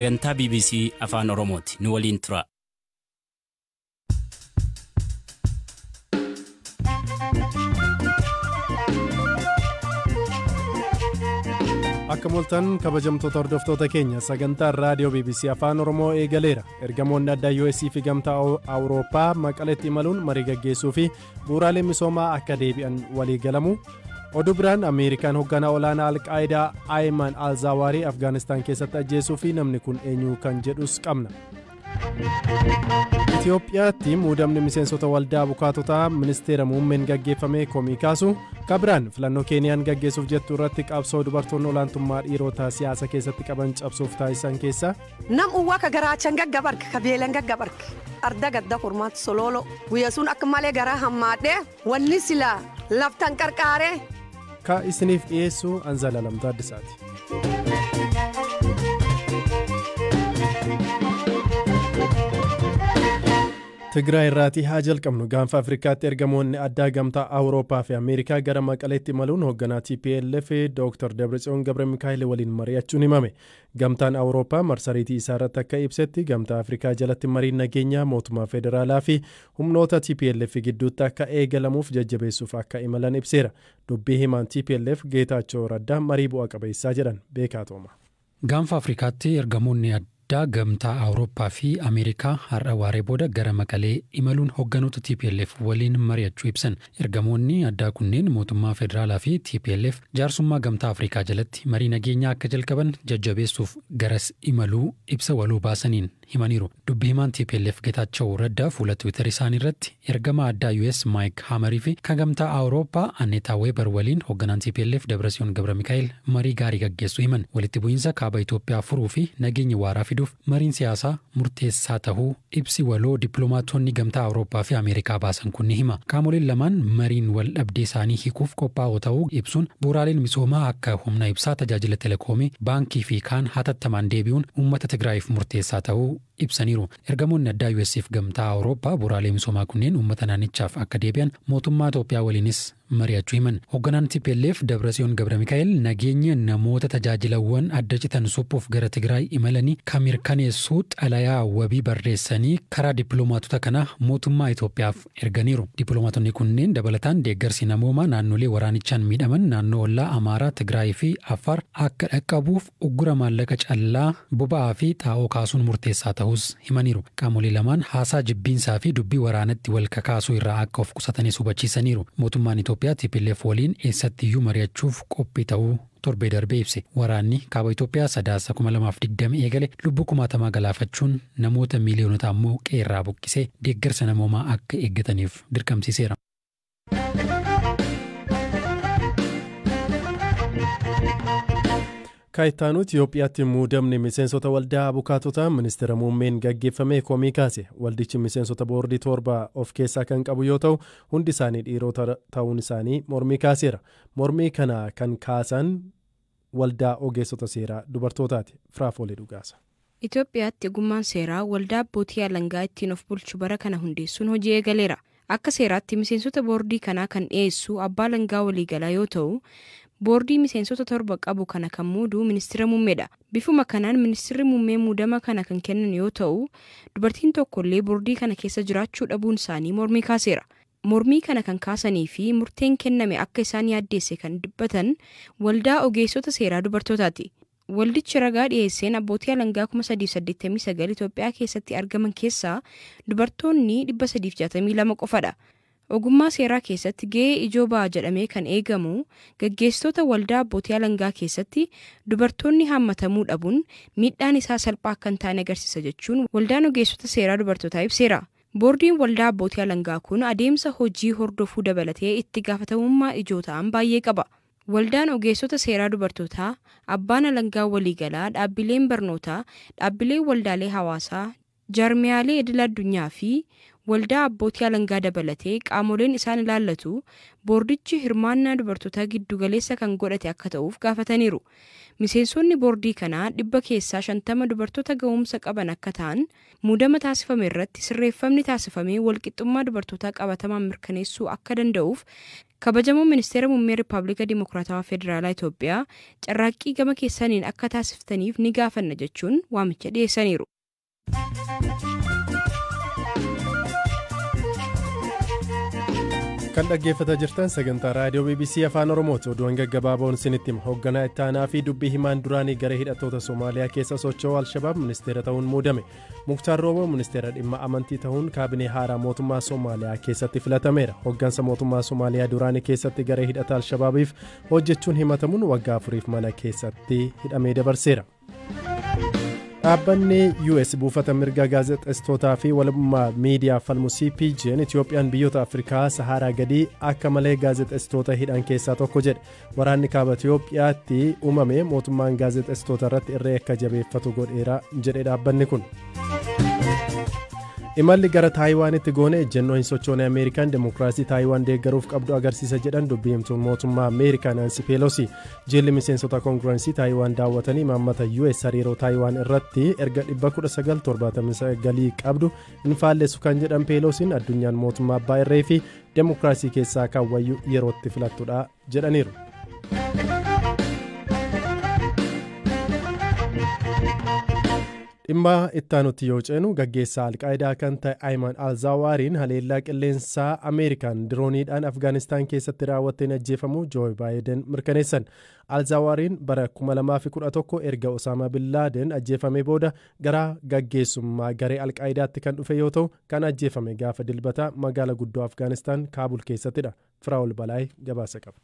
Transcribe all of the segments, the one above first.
Sagantaa BBC Afaan Oromooti. Nu waliin tura. Akka mooltan kabajamtoota hordoftoota keenya, sagantaan raadiyoo BBC Afaan Oromoo eegaleera. Ergamoonni addaa US fi Gamtaa Awurooppaa Maqaleetti imaluun marii gaggeessuu fi bu'uuraalee misoomaa akka deebi'an walii galamu. Oduu biraan, Ameerikaan hoogganaa olaanaa Alqaayidaa Ayman Alzawaarii Afgaanistaan keessatti ajjeesuu fi namni kun eenyu kan jedhus qabna. Itoophiyaatti muudamni miseensota waldaa abukaatotaa ministeera muummeen gaggeeffame komii kaasu. Kabiraan, filannoo Keeniyaan gaggeessuuf jettu irratti qabsoo dubartoonni olaantummaa dhiirotaa siyaasa keessatti qaban cabsuuf taasisan keessa. Nam uwwa ka garaachan gaggabark, ka beelan gaggabark, arda gadda kormaatti soloolo guyya sun akka malee garaa hammaadhe wanni silaa laftan qarqaare. Ka isiniif dhiyeessu Anzala Lamtaa Addisaati. Tigraay irraatii haa jalqabnu. Gaanfa Afrikaatti ergamoonni addaa Gamtaa Awurooppaa fi Ameerikaa gara Maqaleetti imaluun hoogganaa TPLF Dr. Dabratsiyoon Gabra Mikaa'el waliin mari'achuun himame. Gamtaan Awurooppaa marsariitii isaa irratti akka ibsetti, Gamtaa Afrikaa jalatti mariin nageenyaa mootummaa federaalaa fi humnoota TPLF gidduutti akka eegalamuuf jajjabeessuuf akka imalan ibseera. Dubbii himaan TPLF Geetaachoo Raddaa marii bu'a qabeessaa jedhan. Beekaa Tooma. Gaanfa Afrikaatti ergamoonni addaa Gamtaa Awurooppaa fi Ameerikaa har'a waaree booda gara Maqalee imaluun hoogganoota TPLF waliin mari'achuu ibsan. Ergamoonni addaa kunneen mootummaa federaalaa fi TPLF jaarsummaa Gamtaa Afrikaa jalatti marii nageenyaa akka jalqaban jajjabeessuuf garas imaluu ibsa waloo baasaniin himaniiru. Dubbii himaan TPLF Geetaachoo Raddaa fuula Tiwiitar isaanii irratti ergama addaa US Maayik Hamarii fi kan Gamtaa Awurooppaa Anneetaa Weebar waliin hoogganaan TPLF Dabrasiyoon Gabra Mikaa'el marii gaarii gaggeessuu himan. Walitti bu'iinsa kaaba Itoophiyaa furuu fi nageenya waaraa fiduuf mariin siyaasaa murteessaa tahuu ibsi waloo dippiloomaatonni Gamtaa Awurooppaa fi Ameerikaa baasan kun ni hima. Qaamoleen lamaan mariin wal dhabdee isaanii hiikuuf qophaa'oo ta'uu ibsuun, bu'uuraaleen misoomaa akka humna ibsaa, tajaajila telekoomii, baankii fi kaan hatattamaan deebi'uun uummata Tigraayiif murteessaa ta'uu ibsaniiru. Ergamoonni addaa US fi Gamtaa Awurooppaa bu'uuraalee misoomaa kunneen uummata naannichaaf akka deebi'an mootummaa Itoophiyaa waliinis mari'achuu himan. Hoogganaan TPLF Dabrasiyoon Gabra Mikaa'el nageenya namoota tajaajilawwan adda citan suphuuf gara Tigraay imalanii kan mirkaneessuu xalayaa wabii barreessanii karaa dippiloomaatota kanaa mootummaa Itoophiyaaf erganiiru. Dippiloomaatonni kunneen dabalataan deeggarsi namoomaa naannolee waraanichaan miidhaman, naannoo ollaa Amaaraa, Tigraay fi Affaar akka dhaqqabuuf uggura maallaqa callaa boba'aa fi xaa'oo kaasuun murteessaa ta'us himaniiru. Qaamolee lamaan haasaa jibbiinsaa fi dubbii waraanatti wal kakaasuu irraa akka of qusatanis hubachiisaniiru. Mootummaan Itoophiyaa TPLF waliin eessattiyyuu mari'achuuf qophii ta'uu torbee darbee ibse. Waraanni kaaba Itoophiyaa Sadaasa 2020 eegale lubbuu kumaatamaa galaafachuun namoota miiliyoonota ammoo qeerraa buqqisee deeggarsa namoomaa akka eeggataniif dirqamsiiseera. Kaayittaanuu, Itoophiyaatti muudamni miseensota waldaa abukaatotaa ministeera muummeen gaggeeffame komii kaase. Waldichi miseensota boordii torba of keessaa kan qabu yoo ta'u, hundi isaanii dhiirota ta'uun isaanii mormii kaaseera. Mormii kana kan kaasan Waldaa Ogeessota Seeraa Dubartootaati. Firaafoolii Dhugaasa. Itoophiyaatti ogummaan seeraa waldaa abbootii alangaa ittiin of bulchu bara kana hundeessuun hojii eegaleera. Akka seeraatti miseensota boordii kanaa kan dhiyeessu abbaa alangaa waliigalaa yoo ta'u, boordii miseensota torba qabu kana kan muudu ministeera muummeedha. Bifuma kanaan ministeerri muummee muudama kana kan kennan yoo ta'u, dubartiin tokkollee boordii kana keessa jiraachuu dhabuun isaanii mormii kaaseera. Mormii kana kan kaasanii fi murteen kenname akka isaan yaaddeesse kan dubbatan Waldaa Ogeessota Seeraa Dubartootaati. Waldichi ragaa dhiyeesseen abbootii alangaa 3,089 Itoophiyaa keessatti argaman keessaa dubartoonni 362 qofadha. Ogummaa seeraa keessatti gahee ijoo ba'a jedhamee kan eegamu gaggeessitoota waldaa abbootii alangaa keessatti dubartoonni haammatamuu dhabuun miidhaan isaa salphaa akka hin taane agarsiisa jechuun Waldaan Ogeessota Seeraa Dubartootaa ibseera. Boordiin waldaa abbootii alangaa kun adeemsa hojii hordofuu dabalatee itti gaafatamummaa ijoo ta'an baay'ee qaba. Waldaan Ogeessota Seeraa Dubartootaa, abbaan alangaa waliigalaa, dhaabbileen barnootaa, dhaabbileen waldaalee hawaasaa, jaarmiyaalee idil addunyaa fi waldaa abbootii alangaa dabalatee qaamoleen isaan ilaallatu boordichi hirmaannaa dubartootaa giddugaleessa kan godhate akka ta'uuf gaafataniiru. Miseensonni boordii kanaa 50% dubartoota ga'umsa qaban akka ta'an, muudama taasifame irratti sirreeffamni taasifamee walqixxummaa dubartootaa qabatamaan mirkaneessuu akka danda'uuf Kabajamoo Ministeera Muummee Rippaabilika Dimokiraatawaa Federaalaa Itoophiyaa carraaqqii gama keessaniin akka taasiftaniif ni gaafanna jechuun waamicha dhiyeessaniiru. Kan dhaggeeffataa jirtan sagantaa raadiyoo BBC Afaan Oromooti. Oduuwwan gaggabaaboon isinitti hima. Hoogganaa itti aanaa fi dubbii himaan duraanii garee hidhattoota Somaaliyaa keessa socho'u Alshabaab ministeera ta'uun muudame. Muktaar Rooboo ministeera dhimma amantii ta'uun kaabinee haaraa mootummaa Somaaliyaa keessatti filatameera. Hooggansa mootummaa Somaaliyaa duraanii keessatti garee hidhata Alshabaabiif hojjechuun himatamuun waggaa 4 mana keessatti hidhamee dabarseera. Dhaabbanni US buufata mirga gaazexeessitootaa fi walabummaa miidiyaa falmu CPJ'n Itoophiyaan biyyoota Afrikaa Saharaa gadii akka malee gaazexeessitoota hidhan keessaa tokko jedhe. Waraanni kaaba Itoophiyaatti uumame mootummaan gaazexeessitoota irratti irree akka jabeeffatu godheera jedhe dhaabbanni kun. Imalli gara Taayiwaanitti goone ejjennoo hin sochoone Ameerikaan demokiraasii Taayiwaan deeggaruuf qabdu agarsiisa jedhan dubbii himtuun mootummaa Ameerikaa Naansi Peelosi. Jilli miseensota koongirensii Taayiwaan daawwatanii imaammata US hariiroo Taayiwaan irratti erga 1979 qabdu hin faallessu kan jedhan Peelosiin addunyaan mootummaa abbaa irree fi demokiraasii keessaa kan wayyu yerootti filattudha jedhaniiru. Dhimma itti aanutti yoo ceenu gaggeessaa Alqaayidaa kan ta'e Ayman Alzaawaariin haleellaa qilleensaa Ameerikaan dirooniidhaan Afgaanistaan keessatti raawwatteen ajjeefamuu Joo Baayiden mirkaneessan. Alzaawaariin bara 2011 erga Osaamaa Bin Laaden ajjeefamee booda gara gaggeessummaa garee Alqaayidaatti kan dhufe yoo ta'u kan ajjeefame gaafa dilbataa magaalaa guddoo Afgaanistaan Kaabul keessattidha. Firaa'ol Balaay gabaasa qaba.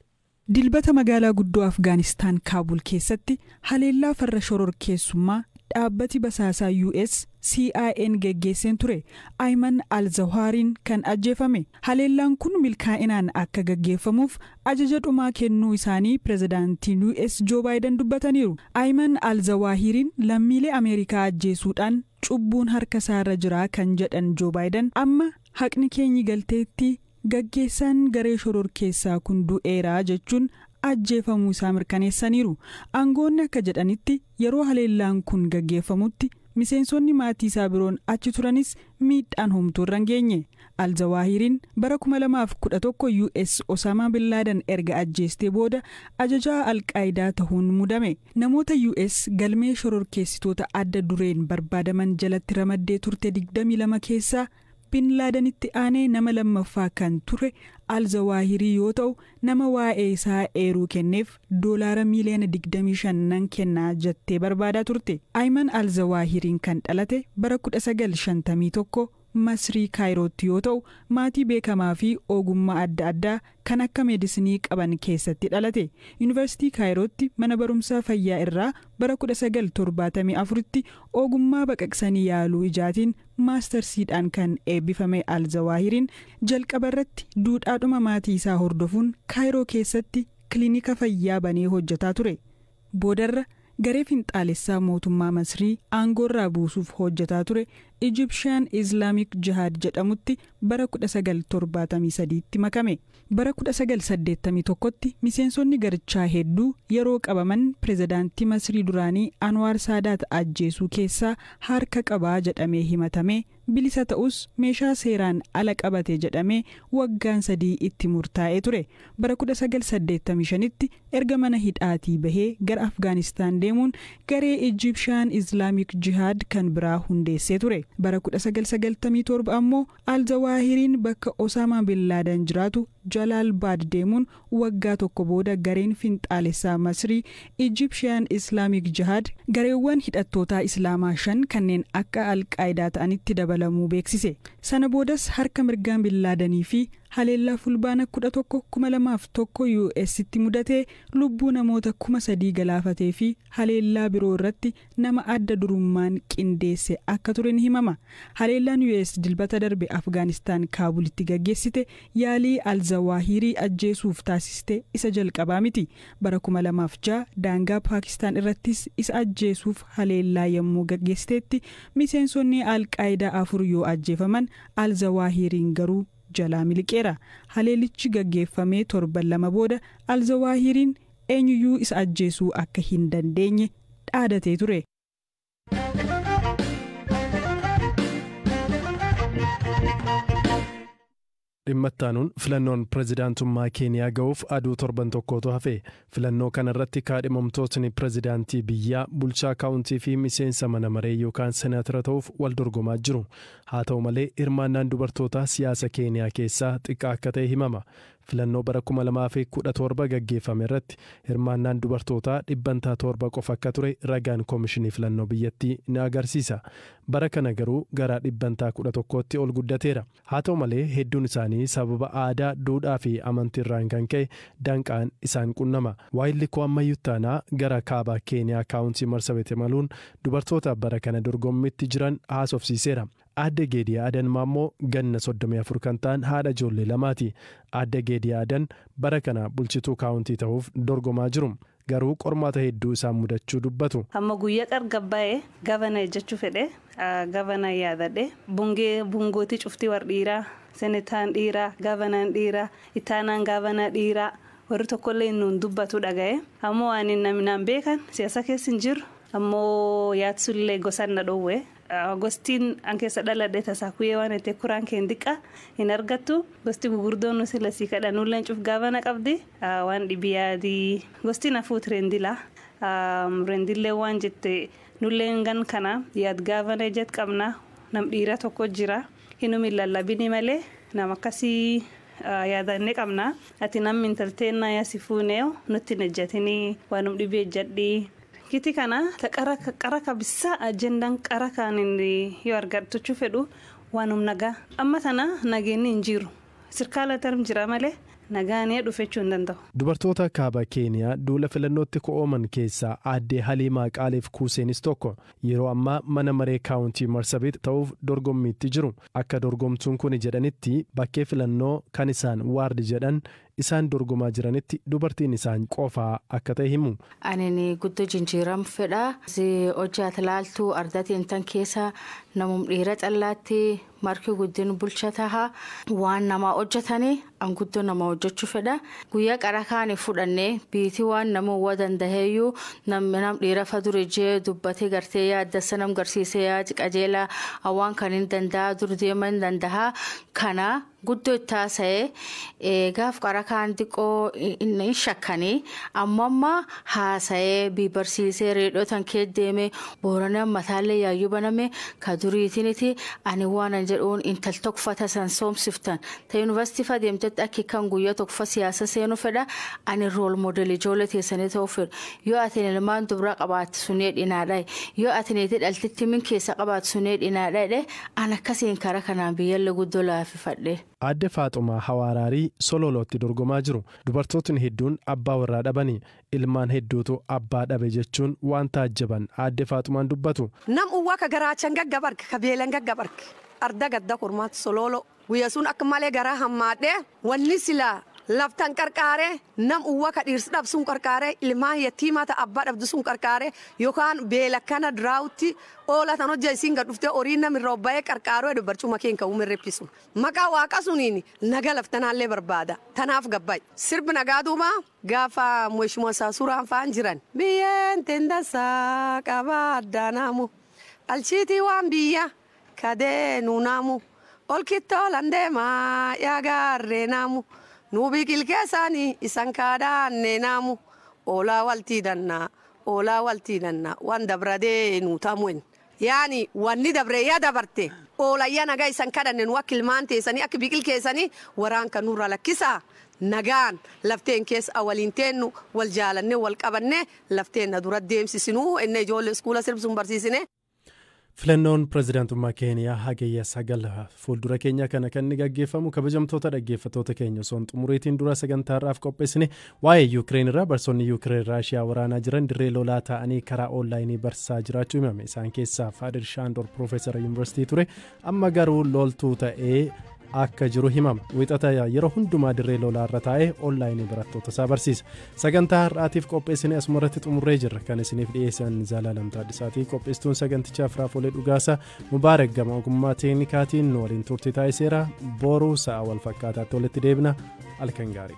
Dilbata magaalaa guddoo Afgaanistaan Kaabul keessatti haleellaa farra shororkeessummaa dhaabbati basaasaa US CIA'n geggeesseen ture Ayman Al-Zawaariin kan ajjeefame. Haleellaan kun milkaa'inaan akka gaggeeffamuuf ajaja dhumaa kennuu isaanii pirezidaantiin US Joe Biden dubbataniiru. Ayman Al-Zawaahiriin lammiilee Ameerikaa ajjeesuudhaan cubbuun harka isaarra jira kan jedhan Joe Biden, amma haqni keenyi galteetti, gaggeessaan garee shororkeessaa kun du'eera jechuun ajjeefamuu isaa mirkaneessaniiru. Aangoonni akka jedhanitti yeroo haleellaan kun gaggeeffamutti miseensonni maatii isaa biroon achi turanis miidhaan homtuu irra hin geenye. Alzawaahiriin bara 2011 US Osaamaa Bin Laaden erga ajjeestee booda ajajaa Alqaayidaa ta'uun mudame. Namoota US galmee shororkeessitoota adda dureen barbaadaman jalatti ramaddee turte 22 keessaa Bin Laadenitti aanee nama lammaffaa kan ture Alzawaahirii yoo ta'u, nama waa'ee isaa eeruu kenneef doolaara miiliyoona 25 nan kennaa jettee barbaadaa turte. Ayman Alzawaahiriin kan dhalate bara 1951 Masrii Kaayirootti yoo ta'u, maatii beekamaa fi ogummaa adda addaa kan akka meedisinii qaban keessatti dhalate. Yuunivarsiitii Kaayirootti mana barumsaa fayyaa irraa bara 1974tti ogummaa baqaqsanii yaaluu ijaatiin maastarsiidhaan kan eebbifame Alzawaahiriin jalqaba irratti duudhaadhuma maatii isaa hordofuun Kaayiroo keessatti kilinika fayyaa banee hojjetaa ture. Boodarra garee finxaalessaa mootummaa Masrii aangoorraa buusuuf hojjetaa ture Egyptian Islamic Jihad jedhamutti bara 1973tti makame. Bara 1981tti miseensonni garichaa hedduu yeroo qabaman pirezidaantii Masrii duraanii Anwaar Saadaat ajjeesuu keessaa harka qabaa jedhamee himatame bilisa ta'us, meeshaa seeraan ala qabate jedhamee waggaan 3 itti murtaa'ee ture. Bara 1985tti erga mana hidhaatii bahee gara Afgaanistaan deemuun garee Egyptian Islamic Jihad kan biraa hundeessee ture. Bara 1997 ammoo Alzawaahiriin bakka Osaamaa Bin Laadan jiraatu Jalaal Baad deemuun waggaa tokko booda gareen finxaalessaa Masrii Egyptian Islamic Jihad gareewwan hidhattootaa Islaamaa shan kanneen akka Alqaayidaa ta'anitti dabalamuu beeksise. Sana boodas harka mirgaan Bin Laadanii fi haleellaa Fulbaana 11 2001 US'tti mudatee lubbuu namoota 3000 galaafatee fi haleellaa biroo irratti nama adda durummaan qindeesse akka ture ni himama. Haleellaan US dilbata darbe Afgaanistaan Kaabulitti gaggeessite yaalii Alzawaahirii ajjeesuuf taasiste isa jalqabaa miti. Bara 2006 daangaa Paakistaan irrattis isa ajjeesuuf haleellaa yommuu gaggeessiteetti miseensonni Alqaayidaa afur yoo ajjeefaman, Alzawaahiriin garuu jalaa miliqeera. Haleellichi gaggeeffamee torban 2 booda Alzawaahiriin eenyuyyuu isa ajjeesuu akka hin dandeenye dhaadatee ture. Dhimma itti filannoon pirezidaantummaa Keeniyaa ga'uuf aduu torban tokkotu hafe. Filannoo kanarratti kaadhimamtootni pirezidaantii biyyaa, bulchaa kaawuntii fi miseensa mana maree yookaan senaatara ta'uuf wal dorgomaa jiru. Haa ta'u malee, hirmaannaan dubartootaa siyaasa Keeniyaa keessaa xiqqaa akka ta'e himama. Filannoo bara 2017 gaggeeffame irratti hirmaannaan dubartootaa 7% qofa akka ture ragaan koomishinii filannoo biyyattii ni agarsiisa. Bara kana garuu gara 11%tti ol guddateera. Haa ta'u malee, hedduun isaanii sababa aadaa, duudhaa fi amantiirraan kan ka'e danqaan isaan qunnama. Waayilli koo ammayyuu taanaa gara kaabaa Keeniyaa kaawuntii Marsabit imaluun dubartoota bara kana dorgommitti jiran haasofsiiseera. Aadde Geediyaa Adan Maammoo ganna 34 kan ta'an haadha ijoollee lamaati. Aadde Geediyaa Adan bara kana bulchituu kaawuntii ta'uuf dorgomaa jiru. Garuu qormaata hedduu isaan mudachuu dubbatu. Amma guyyaa qargabbaa'ee gavana jechuu fedhe, gavana yaadadhe, bungee bungootii cuftii war dhiiraa, senetaan dhiiraa, gavanaan dhiiraa, ittaanaan gavana dhiiraa, warri tokkollee nuun dubbatu dhaga'e. Ammoo waan namni beekan siyaasa keessa hin jiru, ammoo yaadsullee gosaan na dhoowwe. Gostiin an keessa dhaladhe Tasaakuyyee waan ta'eef kuraan keen diqqa hin argattu. Gosti gugurdoon nu sila sii kadhanulleen cuf gaafana qabdi waan dhibiyaadii. Gostiin hafuut Rendilaa. Rendillee waan jette, nulleen gan kana yaad gaafana jet qabna, nam dhiira tokko jira, hinumi lallabini malee nama akkasii yaadannee qabna. Ati namni intalteenna yaasi fuunee nutti hin ejjatinii, waanum dhibee ejjadhii. Kiti kana ta qara kabisa ajendaan qara kan yoo argachuu fedhu waanum nagaa. Amma tana nageenyi hin jiru. Sirkaala tarm jira malee nagaan dhufechuu hin danda'u. Dubartoota kaaba Keeniyaa duula filannootti ko'ooman keessaa aaddee Haliimaa Qaaliif Kuuseenis tokko. Yeroo ammaa mana maree kaawuntii Marsabit ta'uuf dorgommiitti jiru. Akka dorgomtuun kun jedhanitti, bakkee filannoo kan isaan waardi jedhan isaan dorgomaa jiranitti dubartiin isaan qofaa akka ta'e himu. Ani guddoo jijjiiram fedha. Hojii laaltuu ardatiin tan keessa namum dhiira callaatti marki guddin bulcha taha, waan namaa hojjetanii an guddoo nama hojjechuu fedha. Guyyaa qara kaanii fudhannee biitii waan nama waa dandaheeyyuu nam dhiira fa duri jee dubbatee gartee yaaddassa nam garsiisee yaadi qajeelaa waan kan hin danda'a dur deema hin danda'a kana guddoo itti haasa'ee. Gaaf qara kaan xiqqoo hin shakkanii, amma amma haasa'ee barsiisee reedhoo tan kee deemee Booranaa mataallee yaayyuu baname ka duriitiniti. Ani waan an jedhuun, intal tokko san soomsiftan ta yuunivarsiitii fa deemtetti akki kan guyyaa tokko siyaasa seenuu fedha. Ani role model ijoollee teessanii ta'uu fedha. Yoo ati ilmaan dubraa qabaattu sunee dhinaadha, yoo ati neetee dhaltitti min keessa qabaattu sunee dhinaadha. An akkasiin karaa kanaan biyyallee guddoo laafifadhe. Aadde Faaxumaa Hawaaraarii Sololootti dorgomaa jiru. Dubartootni hedduun abbaa warraa dhabanii ilmaan hedduutu abbaa dhabe jechuun waan taajjaban Aadde Faaxumaan dubbatu. Nam uwwa ka garaachan gaggabarke, ka beelan gaggabarke, arda gadda kormaatu Sololo guyya sun akka malee garaa hammaadhe. Wanni silaa laftan qarqaare, nam uwwa ka dhiirsi dhab sun qarqaare, ilmaan yatiimaa ta abbaa dhabdu sun qarqaare, yookaan beela kana diraawutti oola tan hojja isiin gad dhuftee horii namirra obbaa'ee qarqaaruu jedhu, barcuma keen ka'uu mirreeppisu. Maqaa waaqa suniin naga laftanaallee barbaada. Tanaaf gabbaay. Sirbi nagaa duuba gaafa mheshimiwa Saasuraan fa'aan jiran. Biyyeen tendasaa qabaa addaanaamu. Alchiitii waan biyya kadee nuunaamu. Olkittoolan deemaa yaagaarree naamu. Nuu biqil keessaanii isan kaadhaannee naamu. Oolaa waltii dannaa, oolaa waltii dannaa, waan dabradee nuu taamuen. Yaani wanni dabre yaa dabarte, oolayyaa nagaa isan kadhanne, nu akka ilmaan teessanii akka biqil keessanii waraan kan nurra lakkisaa. Nagaan lafteen keessa waliin teennu, wal jaalanne, wal qabanne, lafteen na dura deemsisinuu inni ijoollee iskuula sirbisuun barsiisine. Filannoon pirezidaantummaa Keeniyaa hagayya 9 fuuldura keenya kana kan inni gaggeeffamu. Kabajamtoota dhaggeeffattoota keenya, osoo hin xumuriitiin dura sagantaa har'aaf qopheessine waa'ee Yuukireen irraa. Barsoonni Yuukireen Raashiyaa waraanaa jiran dirree lolaa ta'anii karaa oonlaayinii barsiisaa jiraachuu himame. Isaan keessaa Faadir Shaandoor piroofeesara yuunivarsiitii ture, amma garuu loltuu ta'ee akka jiru himama. Wixata yeroo hundumaa dirree lolaa irra taa'ee oonlaayinii barattoota isaa barsiisa. Sagantaa har'aatiif qopheessine asuma irratti xumurree jirra. Kan isiniif dhiyeessan Zalaalam Taaddisaatii, qopheessituun sagantichaa Firaafolee Dhugaasaa, Mubaarak gama ogummaa teeknikaatiin nu waliin turtii taasiseera. Boruu sa'a wal fakkaataatti walitti deebina. Halkan gaarii.